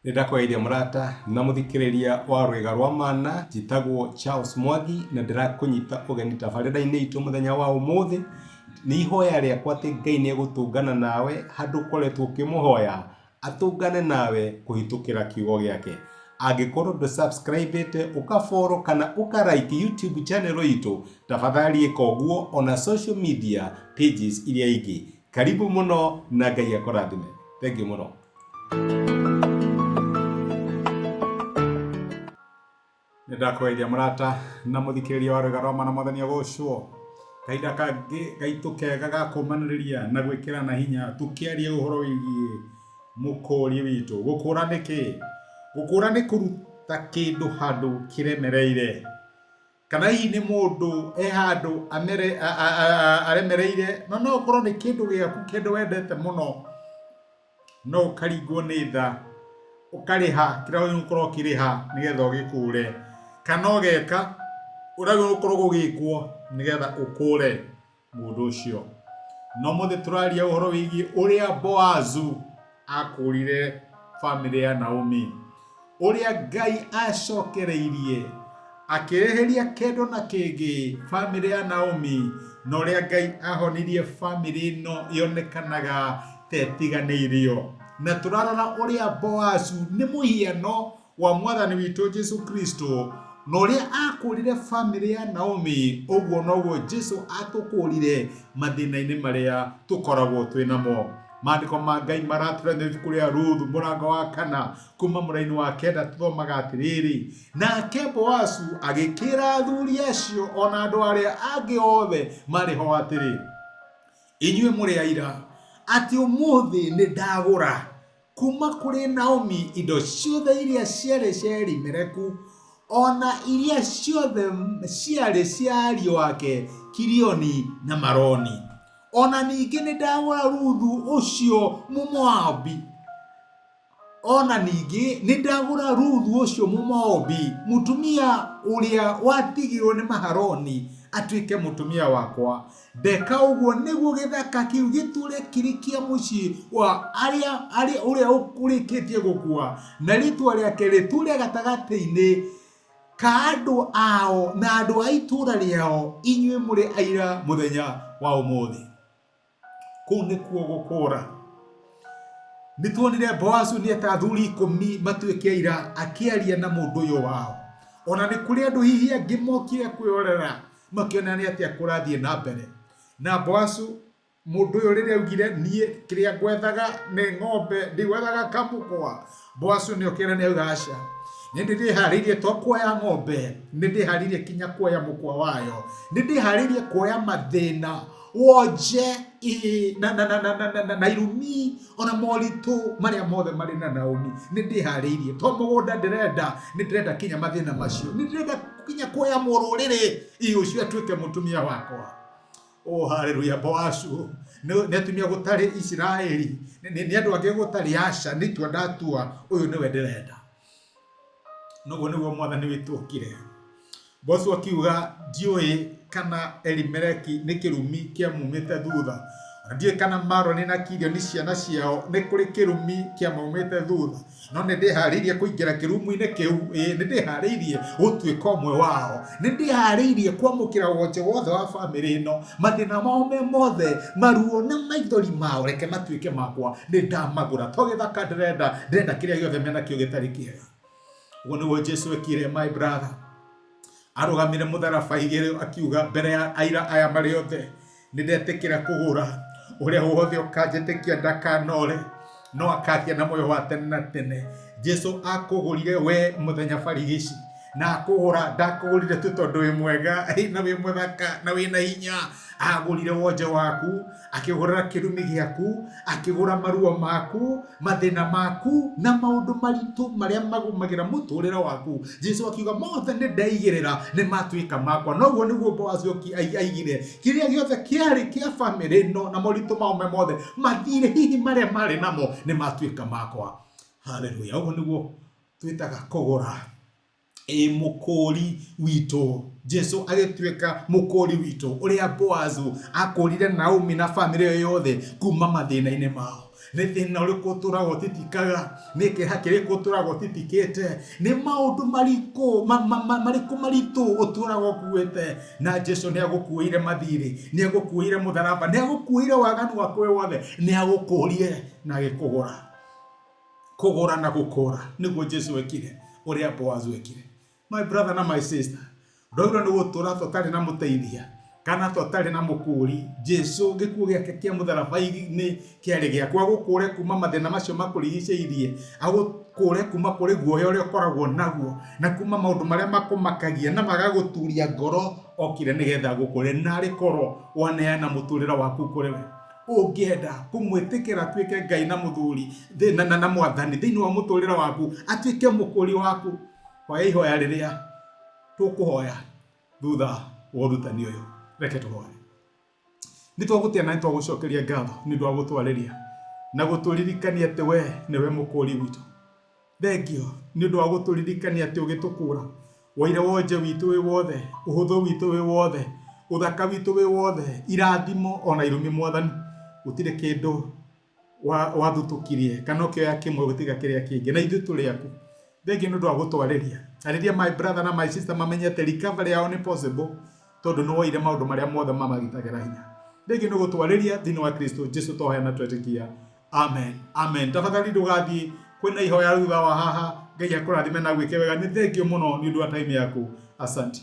Nĩ ndakũgeithia mũrata na mũthikĩrĩria wa Rwĩga rwa Mana, njĩtagwo Charles Mwangi na ndĩrakũnyita ũgeni tabarĩra-inĩ itũ mũthenya wa ũmũthĩ. Nĩ ihoya rĩakwa atĩ Ngai nĩ egũtũngana nawe handũ ũkoretwo ũkĩmũhoya, atũngane nawe kũhĩtũkĩra kiugo gĩake. Angĩkorwo ndũ subscribe ĩte, ũka follow kana ũka like YouTube channel itũ, tafadhali ĩka ũguo ona social media pages iria ingĩ. Karibu mũno na Ngai akũrathime. Thengiũ mũno. Nĩ ndakũgeithia mũrata na mũthikĩrĩria wa Rwĩga rwa Mana Mwathani agocwo. Kahinda kangĩ gaitũ kega ga kũmanĩrĩria na gwĩkĩrana hinya tũkĩaria ũhoro wĩgiĩ mũkũri witũ. Gũkũra nĩ kĩĩ? Gũkũra nĩ kũruta kĩndũ handũ kĩremereire. Kana hihi nĩ mũndũ e handũ aremereire, na no ũkorwo nĩ kĩndũ gĩaku, kĩndũ wendete mũno. No ũkaringwo nĩ tha, ũkarĩha kĩrĩa wagĩrĩirwo gũkorwo ũkĩrĩha nĩgetha ũgĩkũre, kana ũgeka ũrĩa wagĩrĩirwo gũkorwo ũgĩkwo nĩgetha ũkũre mũndũ ũcio. Na ũmũthĩ tũraria ũhoro wĩgiĩ ũrĩa Boazu akũrire bamĩrĩ ya Naomi. Ũrĩa Ngai acokereirie akĩrĩhĩria kĩndũ na kĩngĩ bamĩrĩ ya Naomi na ũrĩa Ngai ahonirie bamĩrĩ ĩno yonekanaga ta ĩtiganĩirio. Na tũrarora ũrĩa Boazu nĩ mũhiano wa mwathani witũ Jesu Kristo na ũrĩa akũrire bamĩrĩ ya Naomi, ũguo noguo Jesu atũkũrire mathĩna-inĩ marĩa tũkoragwo twĩ namo. Maandĩko ma Ngai maratũra nĩ ibuku rĩa Ruthu mũrango wa kana kuma mũraini wa kenda tũthomaga atĩrĩrĩ, nake Boazu agĩkĩra athuri acio o na andũ arĩa angĩ othe marĩ ho atĩrĩ, inyuĩ mũrĩ aira atĩ ũmũthĩ nĩ ndagũra kuma kũrĩ Naomi indo ciothe iria ciarĩ cia Elimeleku o na iria ciothe ciarĩ cia ariũ ake Kilioni na Maloni. O na ningĩ nĩ ndagũra Ruthu ũcio Mũmoabi O na ningĩ nĩ ndagũra Ruthu ũcio Mũmoabi, mũtumia ũrĩa watigirũo nĩ Mahaloni, atuĩke mũtumia wakwa. Ndeka ũguo nĩguo gĩthaka kĩu gĩtũũre kĩrĩ kĩa mũciĩ wa arĩa, arĩa, ũrĩa ũrĩkĩtie gũkua, na rĩĩtwa rĩake rĩtũũre gatagatĩ-inĩ ka andũ ao na andũ a itũũra rĩao, inyuĩ mũrĩ aira mũthenya wa ũmũthĩ. Kũu nĩkuo gũkũũra. Nĩ tuonire Boazu nĩ eta athuri ikũmi matuĩke aira akĩaria na mũndũ ũyũ wao. Ona nĩ kũrĩ andũ hihi angĩ mokire kwĩrorera makĩona nĩ atĩa kũrathiĩ na mbere. Na Boazu mũndũ ũyũ rĩrĩa augire niĩ kĩrĩa ngwethaga nĩ ng'ombe ndigwethaga kamũkwa, Boazu nĩ okĩra nĩ auga aca. Nĩ ndĩharĩirie to kuoya ng'ombe, nĩ ndĩharĩirie kinya kuoya mũkwa wayo. Nĩ ndĩharĩirie kuoya mathĩna wonje ĩ, na, na, na, na, na, na, na, na irumi ona moritũ marĩa mothe marĩ na Naomi. Nĩ ndĩharĩirie to mũgũnda ndĩrenda, nĩ ndĩrenda kinya mathĩna macio, nĩ ndĩrenda kinya kuoya mũrũrĩrĩ ĩ ũcio atuĩke mũtumia wakwa. Oh, haleluya. Boazu nĩ nĩ atumia gũtarĩ Isiraeli, nĩ nĩ andũ angĩ gũtarĩ, aca, nĩ itua ndatua, ũyũ nĩwe ndĩrenda. Noguo nĩguo mwathani witũ okire. Boazu akiuga ndiũĩ kana Elimeleki nĩ kĩrumi kĩamumĩte thutha, ona ndiũĩ kana Maroni na Kilioni ciana ciao nĩ kũrĩ kĩrumi kĩamaumĩte thutha, no nĩ ndĩharĩirie kũingĩra kĩrumu-inĩ kĩu, ĩĩ nĩ ndĩharĩirie gũtuĩka ũmwe wao, nĩ ndĩharĩirie kwamũkĩra wonje wothe wa bamĩrĩ ĩno, mathĩna mao me mothe, maruo na maithori mao, reke matuĩke makwa, nĩ ndamagũra, to gĩthaka ndĩrenda, ndĩrenda kĩrĩa gĩothe menakĩo gĩtarĩ kĩega. Ũguo nĩguo Jesu ekire my brother. Arũgamire mũtharaba igĩrĩ akiuga mbere ya aira aya marĩ othe, nĩ ndetĩkĩra kũgũra ũrĩa wothe ũkanjĩtĩkia ndakanore no akagĩa na muoyo wa tene na tene. Jesu akũgũrire we mũthenya barigici na akũgũra, ndakũgũrire tu tondũ wĩ mwega na wĩ mũthaka na wĩ na hinya. Agũrire wonje waku, akĩgũrĩra kĩrumi gĩaku, akĩgũra maruo maku, mathĩna maku na maũndũ maritũ marĩa magũmagĩra mũtũrĩre waku. Jesu akiuga mothe nĩ ndeigĩrĩra nĩ matuĩka makwa. Noguo nĩguo Boazi aigire kĩrĩa gĩothe kĩarĩ kĩa bamĩrĩ ĩno na moritũ mao me mothe, mathirĩ hihi marĩa marĩ namo nĩ matuĩka makwa. Haleluya! Ũguo nĩguo twĩtaga kũgũra. Ĩ mũkũũri witũ. Jesu agĩtuĩka mũkũũri witũ, ũrĩa Boazu akũũrire Naomi na bamĩrĩ ĩyo yothe kuma mathĩna-inĩ mao. Nĩ thĩna ũrĩkũ ũtũraga ũtitikaga? Nĩ kĩeha kĩrĩkũ ũtũraga ũtitikĩte? Nĩ maũndũ marĩkũ marĩkũ maritũ ũtũraga ũkuĩte? Na Jesu nĩ agũkuĩire mathirĩ, nĩ agũkuĩire mũtharaba, nĩ agũkuĩire waganu waku wĩ wothe, nĩ agũkũrire na agĩkũgũra. Kũgũra na gũkũra nĩguo Jesu ekire ũrĩa Boazu ekire. My brother na my sister, ndwaigua nĩ gũtũra tũtarĩ na mũteithia kana tũtarĩ na mũkũri. Jesu gĩkuũ gĩake kĩa mũtharaba-inĩ kĩarĩ gĩaku, agũkũre kuma mathĩna macio makũrigicĩirie, agũkũre kuma kũrĩ guoya ũrĩa ũkoragwo naguo, na kuma maũndũ marĩa makũmakagia na magagũturia ngoro, okire nĩgetha agũkũre. Narĩ korwo waneana mũtũrĩre waku kũrĩ we, ũngĩenda kũmwĩtĩkĩra atuĩke Ngai na mũthuri na, na, na mwathani thĩinĩ wa mũtũrĩre waku, atuĩke mũkũri waku, hoya ihoya rĩrĩa tũkũhoya thutha wa ũrutani ũyũ. Reke tũhoe. Nĩ twagũtĩa na nĩ twagũcokeria ngatho nĩ ũndũ wa gũtwarĩria na gũtũririkania atĩ we nĩwe mũkũri witũ. Thengio nĩ ũndũ wa gũtũririkania atĩ ũgĩtũkũra woire wonje witũ wĩ wothe, ũhũthũ witũ wĩ wothe, ũthaka witũ wĩ wothe, irathimo ona irumi Mwathani, gũtirĩ kĩndũ wathutũkirie kana ũkĩoya kĩmwe ũgĩtiga kĩrĩa kĩngĩ, na ithuĩ tũrĩ aku. Thengio nĩ ũndũ wa gũtwarĩria. Arĩria my brother na my sister mamenye atĩ recovery yao nĩ possible tondũ nĩ woire maũndũ marĩa mothe mamagitagĩra hinya. Thengio nĩ gũtwarĩria thĩinĩ wa Kristo Jesu twahoya na twetĩkia. Amen. Amen. Tafadhali ndũgathiĩ, kwĩna ihoya thutha wa haha. Ngai akũrathime na agwĩke wega. Nĩ thengio mũno nĩ ũndũ wa time yaku. Asante.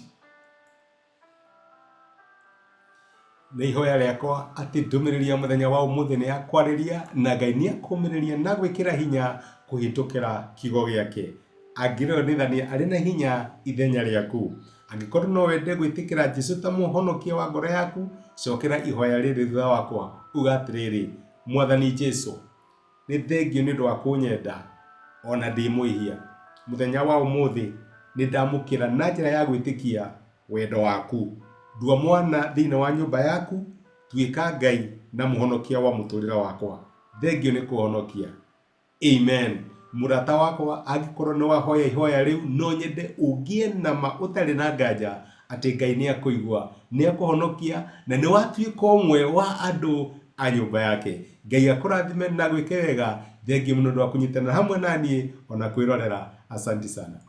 Nĩ ihoya rĩakwa atĩ ndũmĩrĩri ya mũthenya wa ũmũthĩ nĩ yakwarĩria na Ngai nĩ akũmĩrĩria na gwĩkĩra hinya kũhĩtũkĩra kiugo gĩake. Angĩrĩonithania arĩ na hinya ithenya rĩaku. Angĩkorwo no wende gwĩtĩkĩra Jesu ta mũhonokia wa ngoro yaku, cokera ihoya rĩrĩ thutha wakwa, uga atĩrĩrĩ, Mwathani Jesu, Nĩ thengio nĩ ũndũ wa kũnyenda o na ndĩ mwĩhia. Mũthenya wa ũmũthĩ nĩ ndamũkĩra na njĩra ya gwĩtĩkia wendo waku. Ndua mwana thĩinĩ wa nyũmba yaku, tuĩka Ngai na mũhonokia wa mũtũrĩre wakwa. Thengio nĩ kũhonokia. Amen. Mũrata wakwa, angĩkorwo nĩ wahoya ihoya rĩu, no nyende ũgĩe na ma ũtarĩ na nganja atĩ Ngai nĩ akũigua, nĩ akũhonokia, na nĩ watuĩka ũmwe wa andũ a nyũmba yake. Ngai akũrathime na agwĩke wega. Thengiũ mũno nĩ ũndũ wa kũnyitanĩra hamwe na niĩ ona kwĩrorera. Asanti sana.